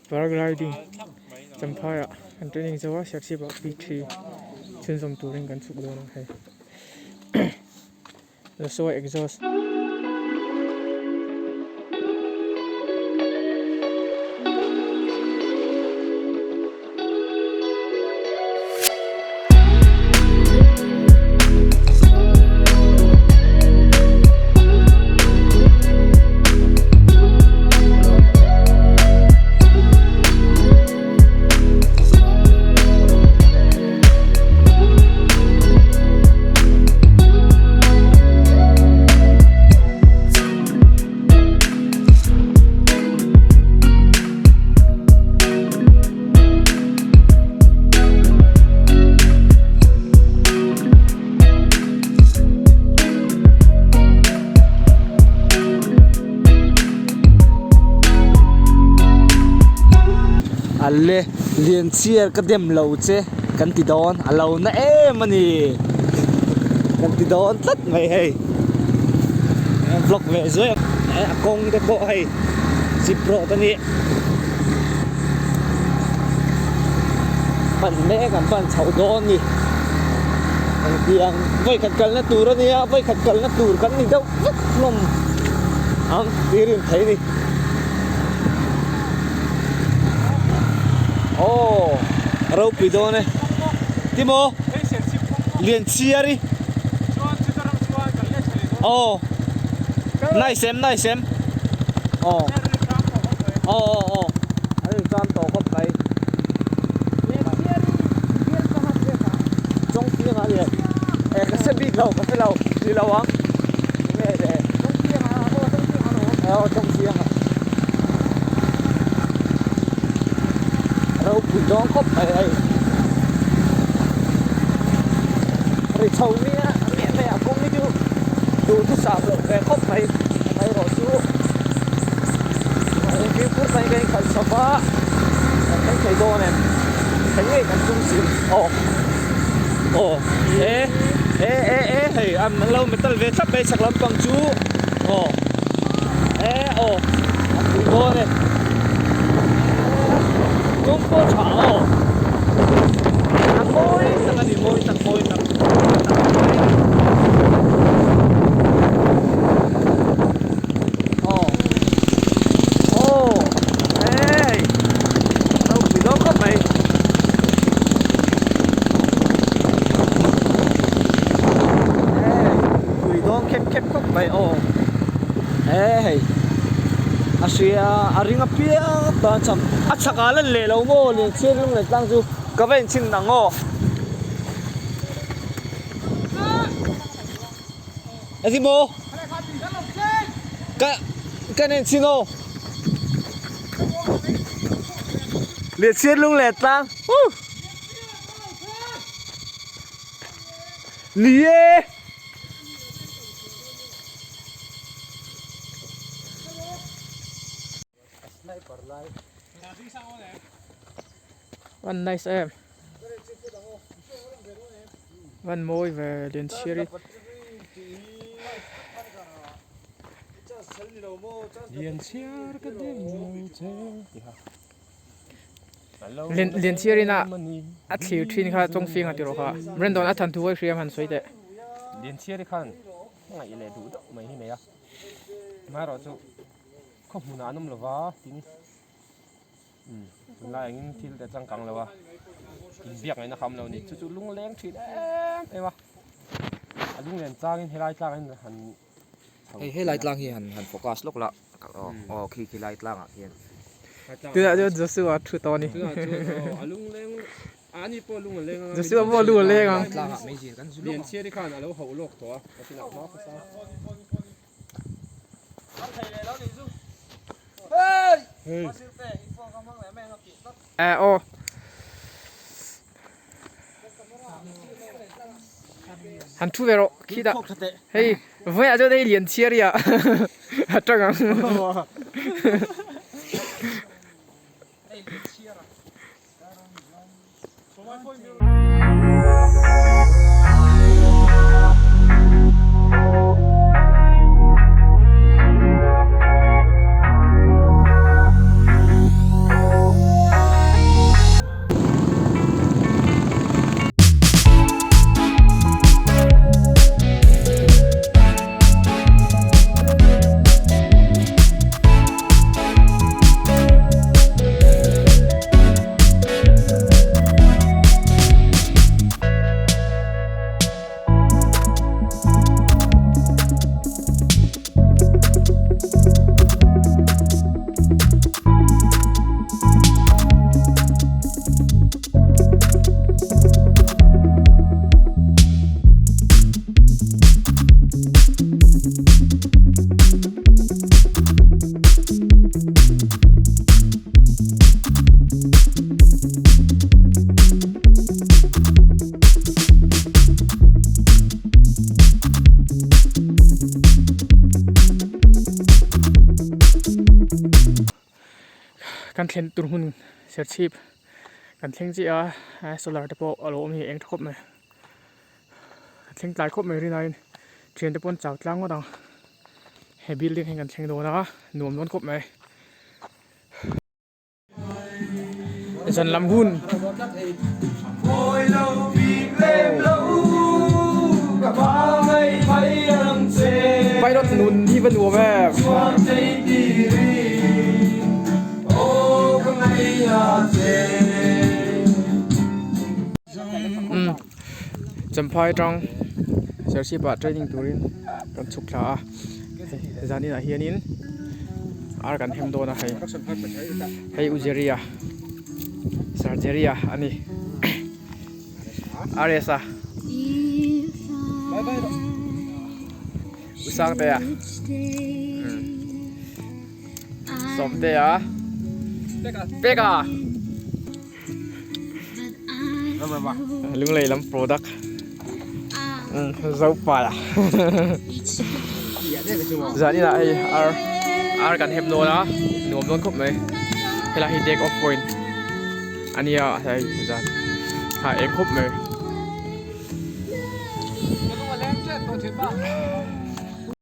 Paragliding Champhai ah kan training zo a Serchhip ah P three chhunzawm turin kan chhuk dawn a hei Joshua exhaust. Ale Lianchhiar ka dem lo che kan ti dawn a lo na em a ni kan ti dawn tlat mai hei vlog ve zuai a a kawng te pawh hei zip rawt a ni pan mek an pan chhoh dawn a ni engtiang vawikhat kalna tur a nia vawikhat kalna tur kan ni deuh vek hlawm ang tih rin thei a ni. Aw ropui dawn e Timo Lianchhiari aw nice em nice em aw aw aw aw an in tan tawh khawp mai Chawngfiang a ni e ka hre bik lo ka hre lo ni lo ang enge le aw Chawngfiang a ropui dawn khawp mai hei ri chho miah miah mai a kawng hi chu duhthusam loh ve khawp mai amaherawh chu fimkhur takin kan inkhalh chho va kan thleng thei dawn em thleng ngei kan tum si aw aw e e e e hei an lo metal ve thlap mai chhak lampang chu aw e aw a pui dawn e kawng pawh tha aw a mawi tak a ni mawi tak mawi tak aw aw hei lo pui dawn khawp mai hei pui dawn khep khep khawp mai aw he hei a hria a ring apiang tan cham a chhak ah lan leh lo maw lianchhiar lung leh tlang chu ka va inchhin ang aw. Engtin maw? Ka ka nen chin aw. Lianchhiar lung leh tlang. Woo! Ni e. Van nice em. Van mawi ve Lianchhiar hi. Lianchhiar ka dem lo che. Lianchhiar in a thlir thin kha Chawngfing a ti rawh kha. Brandon a than thu hawi hriam han sawi teh. Lianchhiar hi khan ngaih leh duh deuh mai hi nei a. Amaherawhchu khaw hmunah an awm lo va tin umm tunlai angin thil te changkang lo a inbiak ngaihna kha a awm lo a ni chu chu lungleng thin em em a a lunglen changin helai tlang hian han chho Hei helai tlang hi han han focus lawk la aw aw khi khi lai tlangah khian Tunah chuan Joshua thu tawh a ni. Tunah chuan aw a lungleng ani pawh lung a leng anga Joshua pawh lung a leng ang. Tlangah meizial kan zu lawk ang. Lianchhiari khan a lo hauh lawk tawh a nakinah hma khawsa. Eh aw. Han thu ve rawh khitah hei vawiah chuan hei Lianchhiari ah a tang ang. Kan thlen tur hmun serchhip kan thleng chiah a solar te pawh a lo awm hi a eng tha khawp mai a thleng tlai khawp mai rinaiin thian te pawh an chau tlang ngawt ang he building hi kan thleng dawn a nuam dawn khawp mai. Zan lam hun. Pilot nun hi va nuam em. Champhai atang Serchhip ah training turin kan chhuk thla a zan inah hianin ar kan hem dawn a hei hei u Jerry-a Sir Jerry-a a ni RS-a U Sangtea Sawmtea Peka. Lunglei lam product Zopa zan inah hei ar ar kan hem dawn a nuam dawn khawp mai helai hi take off point a nia hei zan ha eng khawp mai.